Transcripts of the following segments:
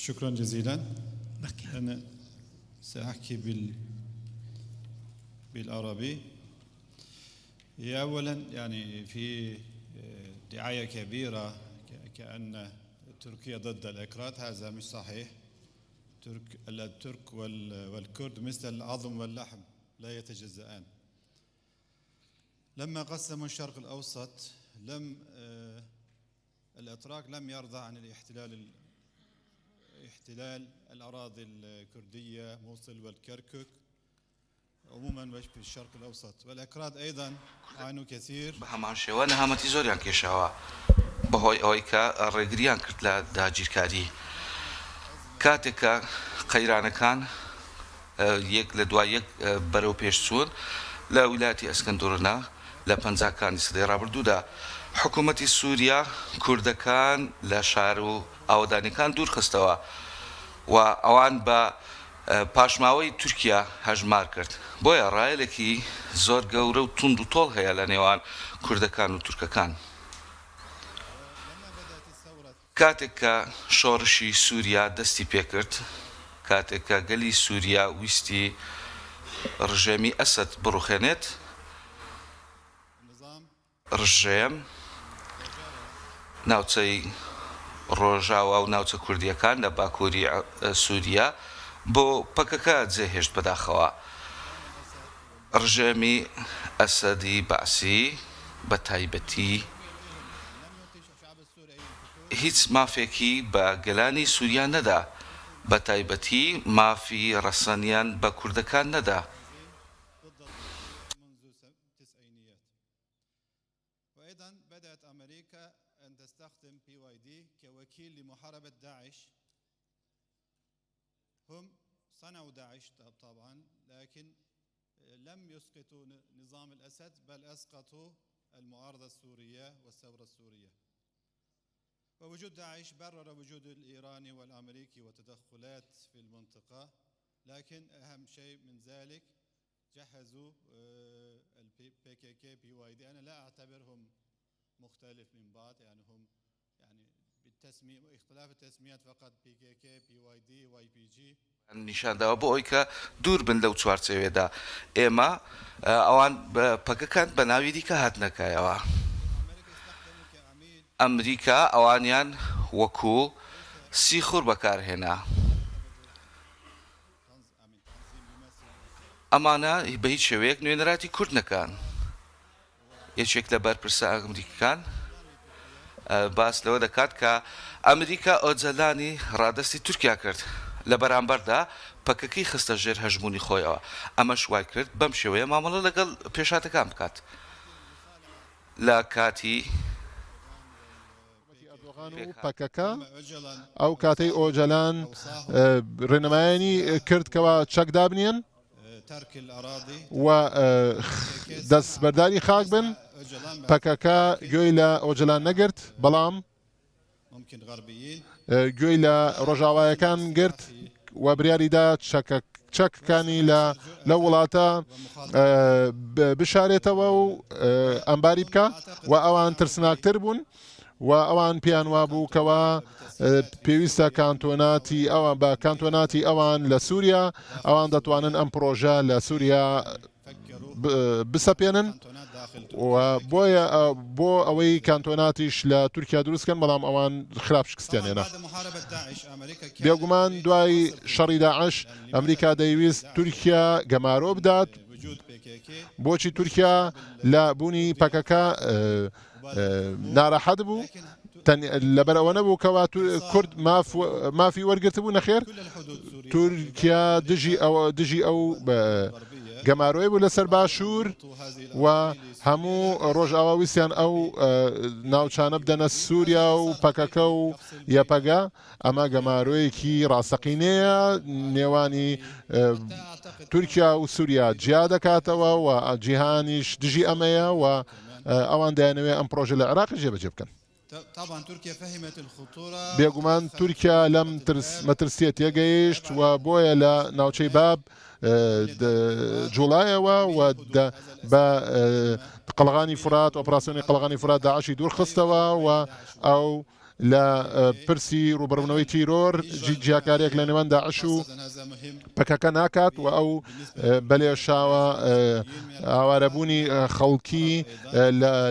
شكرا جزيلا. أنا سأحكي بالعربي. هي أولا يعني في دعاية كبيرة كأن تركيا ضد الأكراد، هذا مش صحيح. الترك والكرد مثل العظم واللحم لا يتجزآن. لما قسموا الشرق الأوسط لم الأتراك لم يرضى عن الاحتلال، احتلال الأراضي الكردية موصل والكركوك عموما في الشرق الأوسط، والأكراد أيضا عانوا كثير. بە هەمان شێوە نەهامەتی زۆریان کێشاوە بەهۆی ئەوەی کە ڕێگریان کرد لە داگیرکاری. کاتێک کە قەیرانەکان یەک لە دوای یەک بەرەو پێش چوون لە ویلایەتی ئەسکەندورنە لە پەنجاکانی سەدەی ڕابردوودا، حکوومەتی سووریا کوردەکان لە شار و ئاوەدانیەکان دوور خستەوە و ئەوان بە پاشماوەی تورکیا هەژمار کرد. بۆیە ڕایەلێکی زۆر گەورە و توند و تۆڵ هەیە لە نێوان کوردەکان و تورکەکان. کاتێک کە شۆڕشی سووریا دەستی پێکرد، کاتێک کە گەلی سووریا ویستی ڕژێمی ئەسەد بڕوخێنێت، ڕژێم ناوچەی ڕۆژاوا و ناوچە کوردییەکان لە باکووری سووریا بۆ پەکەکە جێهێشت، بەداخەوە ڕژێمی ئەسەدی بەعسی بە تایبەتی هیچ مافێکی بە گەلانی سووریا نەدا، بە تایبەتی مافی ڕەسەنیان بە کوردەکان نەدا. وأيضا بدأت أمريكا أن تستخدم PYD كوكيل لمحاربة داعش. هم صنعوا داعش طبعا، لكن لم يسقطوا نظام الأسد، بل أسقطوا المعارضة السورية والثورة السورية. ووجود داعش برر وجود الإيراني والأمريكي وتدخلات في المنطقة، لكن أهم شيء من ذلك جهزوا ال PKK PYD. أنا لا أعتبرهم مختلف من بعض، يعني هم يعني بالتسمية اختلاف التسميات فقط بي كي كي بي واي دي واي بي جي. نیشانداوە بۆ ئەوەی کە دوور بن لەو چوارچێوەیەدا ئێمە ئەوان پەکەکەن بە ناوی دیکە هاتنە کایەوە. ئەمریکا ئەوانیان وەکو سیخوڕ بەکارهێنا. ئەمانە بە هیچ شێوەیەک نوێنەراتی کورد نەکان. یەکێک لە بەرپرسە ئەمریکیکان باس لەوە دەکات کە ئەمریکا ئۆجەلانی ڕادەستی تورکیا کرد، لە بەرامبەردا پەکەکەی خستە ژێر هەژموونی خۆیەوە، ئەمەش وایکرد بەم شێوەیە مامەڵە لەگەڵ پێشهاتەکان بکات لە کاتی حکومەتی ئەردۆغان و پەکەکە ئەو کاتەی ئۆجەلان ڕێنمایانی کرد کەوا چەک دابنێن و دەستبەرداری خاک بن، پەکەکە گوێی لە ئۆجەلان نەگرت، بەڵام گوێی لە ڕۆژاوایەکان گرت و بریاریدا چەکەکانی لە لەو وڵاتە بشارێتەوە و ئەمباری بکە و ئەوان ترسناکتر بوون و ئەوان پێیان وابوو کەوا پێویستە کانتۆناتی ئەوان بە کانتۆناتی ئەوان لە سووریا ئەوان دەتوانن ئەم پرۆژە لە سووریا بسەپێنن و بۆیە بۆ ئەوەی کانتۆناتیش لە تورکیا دروستکەن، بەڵام ئەوان خراپ شکستیان هێنا. بێگومان دوای شەڕی داعش ئەمریکا دەیویست تورکیا گەمارۆ بدات، بۆچی تورکیا لە بوونی پەکەکە ناراحەت بوو؟ لەبەر ئەوە نەبوو کەوا کورد مافی وەرگرتبوو، نەخێر تورکیا دژی ئەو دژی ئەو گەمارۆی بوو لەسەر باشوور و هەموو ڕۆژئاوا ویستیان ئەو ناوچانە بدەنە سووریا و پەکەکە و یەپەگە. ئەمە گەمارۆیەکی ڕاستەقینەیە نێوانی تورکیا و سووریا جیا دەکاتەوە و جیهانیش دژی ئەمەیە و ئەوان دەیانەوێت ئەم پرۆژە لە عێراقیش جێبەجێ بکەن. بێگومان تورکیا لەم مەترسییە تێگەیشت و بۆیە لە ناوچەی باب جوڵایەوە و بە قەڵغانی فرات، ئۆپراسیۆنی قەڵغانی فرات داعشی دوورخستەوە و ئەو. لە پرسی ڕووبەڕوونەوەی تیرۆر جیاکارییەک لە نێوان داعش و پەکەکە ناکات و ئەو بەلێشاوە ئاوارەبوونی خەڵکی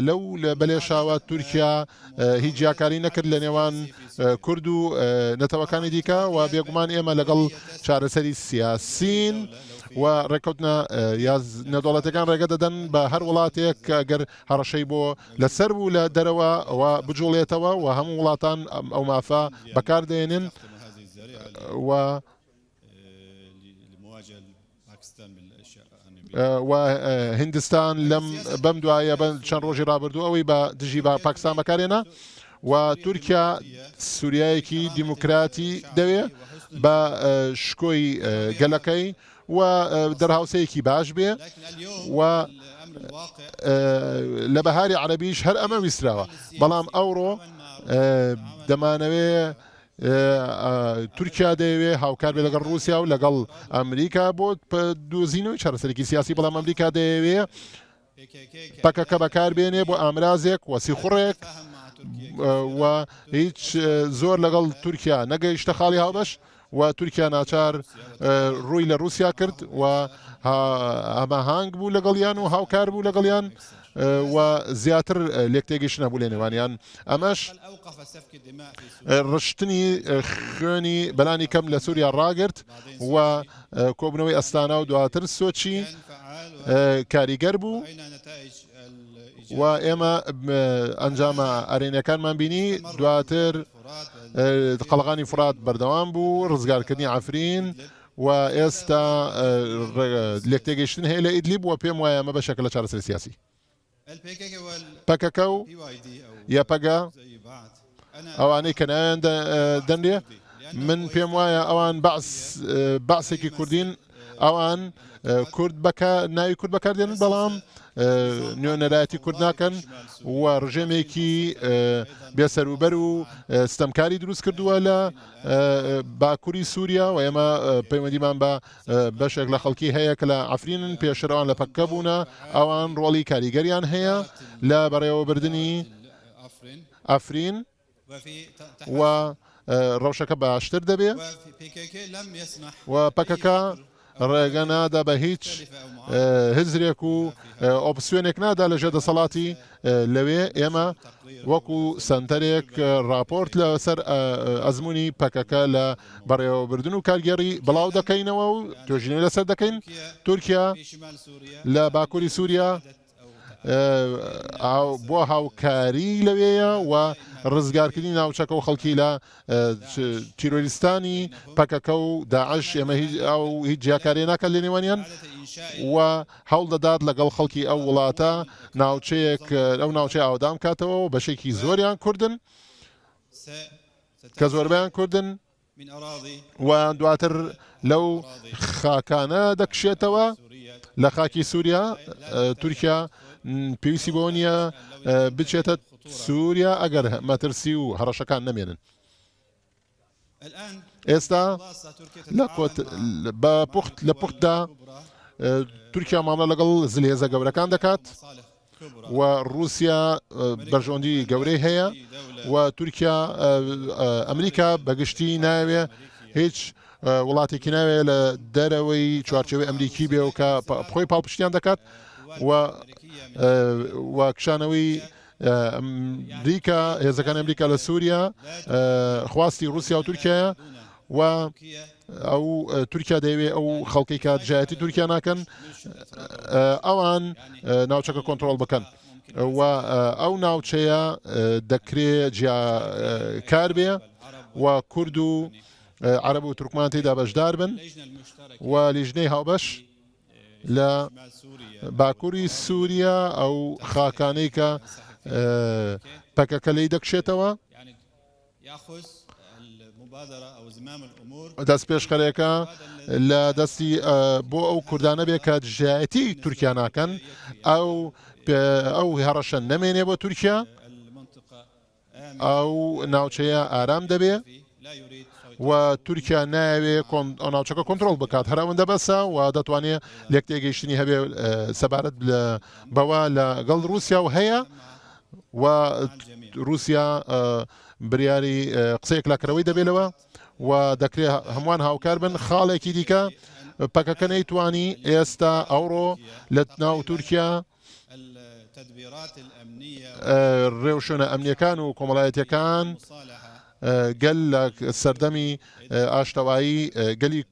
لەو بەلێشاوە تورکیا هیچ جیاکاری نەکرد لە نێوان کورد و نەتەوەکانی دیکە و بێگومان ئێمە لەگەڵ چارەسەری سیاسین و ڕێککەوتنە نێودەوڵەتیەکان ڕێگە دەدەن بە هەر وڵاتێک کە گەر هەڕەشەی بۆ لەسەر بوو لە دەرەوە و بجوڵێتەوە و هەموو وڵاتان ئەو مافە بەکاردێنن و و هیندستان لەم بەم دوایە بە چەند ڕۆژی ڕابردوو ئەوەی بە دژی بە پاکستان بەکارێنا و تورکیا سووریایەکی دیموکراتی دەوێ بە شکۆی گەلەکەی و دەرهاوسەیەکی باش بێ و لە بەهاری عەرەبیش هەر ئەمە ویستراوە بەڵام ئەوڕۆ دەمانەوێ تورکیا دەیەوێ هاوکار بێ لەگەڵ رووسیا و لەگەڵ ئەمریکا بۆ دۆزینەوەی چارەسەرێکی سیاسی، بەڵام ئەمریکا دەیەوێ پەکەکە بەکاربێنێ بۆ ئامرازێک و سیخوڕێک و هیچ زۆر لەگەڵ تورکیا نەگەیشتە خاڵی هاوبەش و تورکیا ناچار ڕووی لە رووسیا کرد و هەماهانگ بوو لەگەڵیان و هاوکار بوو لەگەڵیان و زیاتر لێکتێگەیشتن هەبوو لە نێوانیان ئەمەش ڕشتنی خوێنی بەلانی کەم لە سووریا ڕاگرت و کۆبوونەوەی ئەستانا و دواتر سۆچی کاریگەر بوو و ئێمە ئەنجامە ئەرێنیەکانمان بینی دواتر قەڵغانی فرات بەردەوام بوو ڕزگارکردنی عفرین و ئێستا لێکتێگەیشتن هەیە لە ئیدلیب و پێم وایە ئەمە بەشێکە لە چارەسەری سیاسی. پەکەکە و یەپەگە ئەوانەی کە ناویان دەنرێ من پێم وایە ئەوان بەعس بەعسێکی کوردین ئەوان کورد بەکە ناوی کورد بەکاردێنن بەڵام نوێنەرایەتی کورد ناکەن و ڕژێمێکی بێسەروبەر و ستەمکاری دروست کردووە لە باکوری سووریا و ئێمە پەیوەندیمان بە بەشێک لە خەڵکی هەیە کە لە عەفرینن، پێشتر ئەوان لە پەکەکە بوونە، ئەوان ڕۆڵی کاریگەریان هەیە لە بەڕێوەبردنی عەفرین و ڕەوشەکە باشتر دەبێ و پەکەکە ڕێگە نادا بە هیچ هزرێک و ئۆپسیۆنێک نادا لەژێر دەسەڵاتی لەوێ ئێمە وەکو سەنتەرێک ڕاپۆرت لەسەر ئەزموونی پەکەکە لە بەڕێوەبردن و کارگێڕی بڵاو دەکەینەوە و توێژینەوەی لەسەر دەکەین. تورکیا لە باکووری سووریا بۆ هاوکاری لەوێیە و ڕزگارکردنی ناوچەکە و خەڵکی لە تیرۆریستانی پەکەکە و داعش ئێمە هیچ ئەو هیچ جیاکاری ناکات لە نێوانیان و هەوڵ دەدات لەگەڵ خەڵکی ئەو وڵاتە ناوچەیەک ئەو ناوچەی ئاودان بکاتەوە و بەشێکی زۆریان کوردن کە زۆربەیان کوردن و دواتر لەو خاکانە دەکشێتەوە لە خاکی سووریا تورکیا پێویستی بۆ نییە بچێتە سووریا ئەگەر مەترسی و هەڕەشەکان نەمێنن. ئێستا لە کۆت بە پوخت لە پوختدا تورکیا مامەڵە لەگەڵ زلهێزە گەورەکان دەکات و رووسیا بەرژەوەندی گەورەی هەیە و تورکیا ئەمریکا بەگشتی ناوێ هیچ وڵاتێکی ناوێ لە دەرەوەی چوارچێوەی ئەمریکی بێ و کە خۆی پاڵپشتیان دەکات و و کشانەوەی ئەمریکا، هێزەکانی ئەمریکا لە سووریا خواستی رووسیا و تورکیایە و ئەو تورکیا دەیەوێ ئەو خەڵکەی کە دژایەتی تورکیا ناکەن ئەوان ناوچەکە کۆنترۆڵ بکەن و ئەو ناوچەیە دەکرێ جیاکار بێ و کورد و عەرەب و تورکمان تێدا بەشدار بن و لیژنەی هاوبەش لە باکووری سووریا ئەو خاکانەی کە پەکەکە لێی دەکشێتەوە دەستپێشخەرێکە لە دەستی بۆ ئەو کوردانە بێ کە دژایەتی تورکیا ناکەن ئەو ئەو هەڕەشە نەمێنێ بۆ تورکیا. ئەو ناوچەیە ئارام دەبێ و تورکیا نایەوێ ئەو ناوچەکە کۆنترۆڵ بکات هەر ئەوەندە بەسە و دەتوانێ لێکتێگەیشتنی هەبێ سەبارەت بەوە لەگەڵ رووسیا و هەیە و رووسیا بریاری قسەی یەکلاکەرەوەی دەبێت لەوە و دەکرێت هەمووان هاوکار بن. خاڵێکی دیکە پەکەکە نەیتوانی ئێستا ئەوڕۆ لە ناو تورکیا ڕێوشوێنە ئەمنیەکان و کۆمەڵایەتیەکان گەل لە سەردەمی ئاشتەوایی گەلی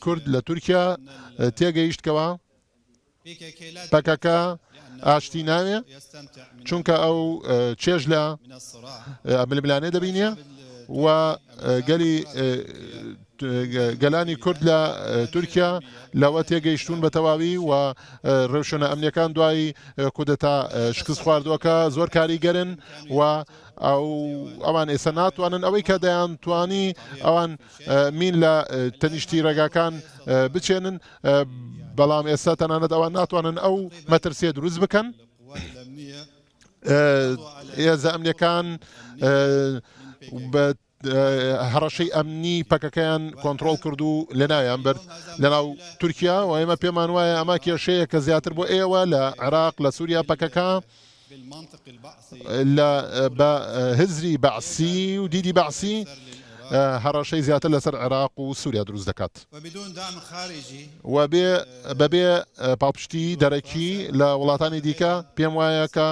کورد لە تورکیا تێگەیشتکەوە پەکەکە ئاشتی ناوێ چونکە ئەو چێژ لە ململانێ دەبینێ و گەلی گەلانی کورد لە تورکیا لەوە تێگەیشتوون بە تەواوی و ڕێوشوێنە ئەمنیەکان دوای کودەتا شکست خواردووەکە زۆر کاریگەرن و ئەو ئەوان ئێستا ناتوانن ئەوەی کە دەیانتوانی ئەوان مین لە تەنیشتی ڕێگاکان بچێنن بەڵام ئێستا تەنانەت ئەوان ناتوانن ئەو مەترسیە دروست بکەن. هێزە ئەمنیەکان بە هەڕەشەی ئەمنی پەکەکەیان کۆنترۆڵ کرد و لەناویان برد لەناو تورکیا و ئێمە پێمان وایە ئەمە کێشەیە کە زیاتر بۆ ئێوە لە عێراق لە سووریا پەکەکە لە بە هزری بەعسی و دیدی بەعسی هەڕەشەی زیاتر لەسەر عێراق و سووریا دروست دەکات و بێ بەبێ پاڵپشتی دەرەکی لە وڵاتانی دیکە پێم وایە کە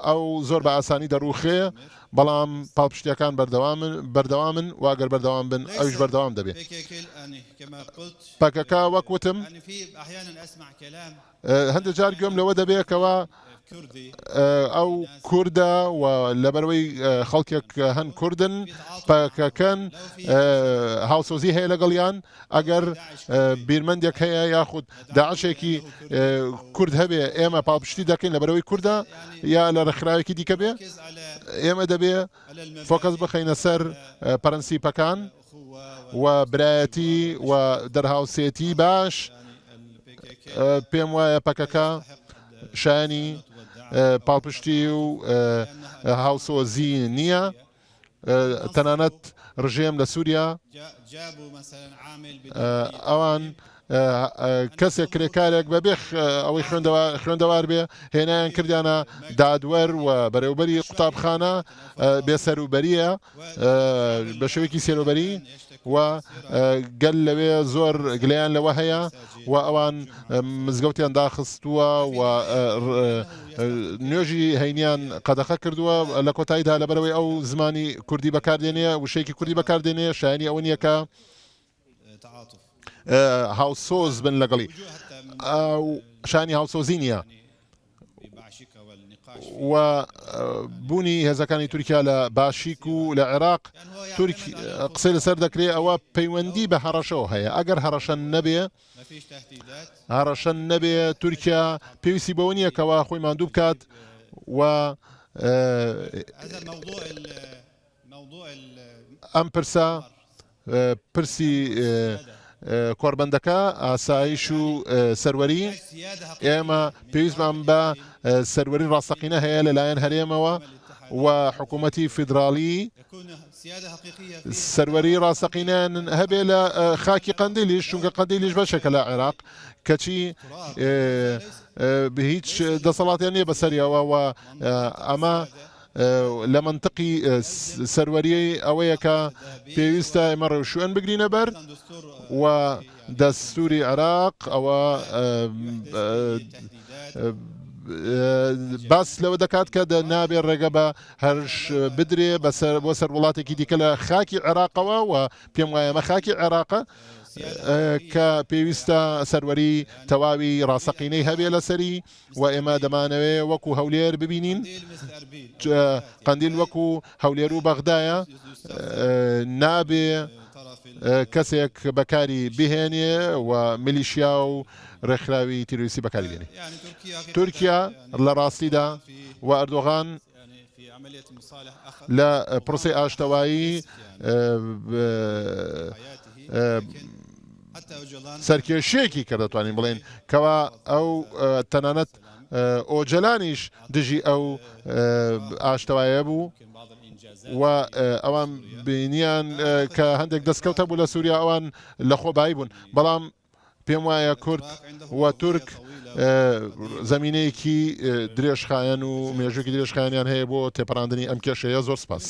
ئەو زۆر بە ئاسانی دەڕوخێ بەڵام پاڵپشتیەکان بەردەوامن بەردەوامن و ئەگەر بەردەوام بن ئەویش بەردەوام دەبێ. پەکەکە وەک وتم هەندێک جار گوێم لەوە دەبێ کەوا ئەو کوردە و لەبەرەوەی خەڵکێک هەن کوردن پەکەکەن هاوسۆزی هەیە لەگەڵیان ئەگەر بیرمەندێک هەیە یاخود داعشێکی کورد هەبێ ئێمە پاڵپشتی دەکەین لەبەرەوەی کوردە یا لە ڕێکخراوێکی دیکە بێ ئێمە دەبێ فۆکەس بخەینە سەر پرەنسیپەکان و برایەتی و دەرهاوسێتی باش پێم وایە پەکەکە شایانی پاڵپشتی و هاوسۆزی نییە. تەنانەت ڕژێم لە سووریا ئەوان کەسێک کرێکارێک بەبێ ئەوەی خوێندەوار بێ هێنایان کردیانە دادوەر و بەرێوبەری قوتابخانە بێسەروبەریە بە شێوەیەکی سێرۆبەری و گەل لەوێ زۆر گلەیان لەوە هەیە و ئەوان مزگەوتیان داخستووە و نوێژی هەینیان قەدەخە کردووە لە کۆتاییدا لەبەرەوەی ئەو زمانی کوردی بەکاردێنێ وشەیەکی کوردی بەکاردێنێ شایانی ئەوە نییە کە هاوسۆز بن لەگەڵی شانی هاوسۆزی نییە. و بوونی هێزەکانی تورکیا لە باشیک و لە عێراق تورک قسەی لەسەر دەکرێ ئەوە پەیوەندی بە هەڕەشەوە هەیە ئەگەر هەڕەشە نەبێ هەڕەشە نەبێ تورکیا پێویستی بەوە نییە کەوا خۆی ماندوو بکات و ئەم پرسە پرسی کۆربەندەکە، ئاسایش و سەروەری، ئێمە پێویستمان بە سەروەری ڕاستەقینە هەیە لەلایەن هەرێمەوە و حکوومەتی فیدراڵی سەروەری ڕاستەقینەیان هەبێ لە خاکی قەندیلیش، چونکە قەندیلیش بەشێکە لە عێراق، کەچی هیچ دەسەڵاتیان نییە بەسەریەوە و ئەمە لە مەنتقی سەروەریی ئەوەیە کە پێویستە ئێمە ڕێوشوێن بگرینە بەر و دەستوری عێراق ئەوە باس لەوە دەکات کە نابێ ڕێگە بە هەرش بدرێ بەسەر بۆ سەر وڵاتێکی دیکە لە خاکی عێراقەوە و پێم وایە ئەمە خاکی عێراقە کە پێویستە سەروەری تەواوی ڕاستەقینەی هەبێ لەسەری و ئێمە دەمانەوێ وەکو هەولێر ببینین، قەندیل وەکو هەولێر و بەغدایە، نابێ کەسێک بەکاری بهێنێ و میلیشیا و رێکخراوی تیرۆریستی بەکاری بێنێ. تورکیا لە راستیدا و ئەردۆغان لە پرۆسەی ئاشتەوایی سەرکێشییەکی کرد دەتوانین بڵێین کەوا ئەو تەنانەت ئۆجەلانیش دژی ئەو ئاشتەوایە بوو و ئەوان بینیان کە هەندێک دەستکەوت هەبوو لە سووریا ئەوان لە خۆبایی بوون بەڵام. پێم وایە کورد و تورک زەمینەیەکی درێژخایەن و مێژوویەکی درێژخایەنیان هەیە بۆ تێپەڕاندنی ئەم کێشەیە. زۆر سپاس.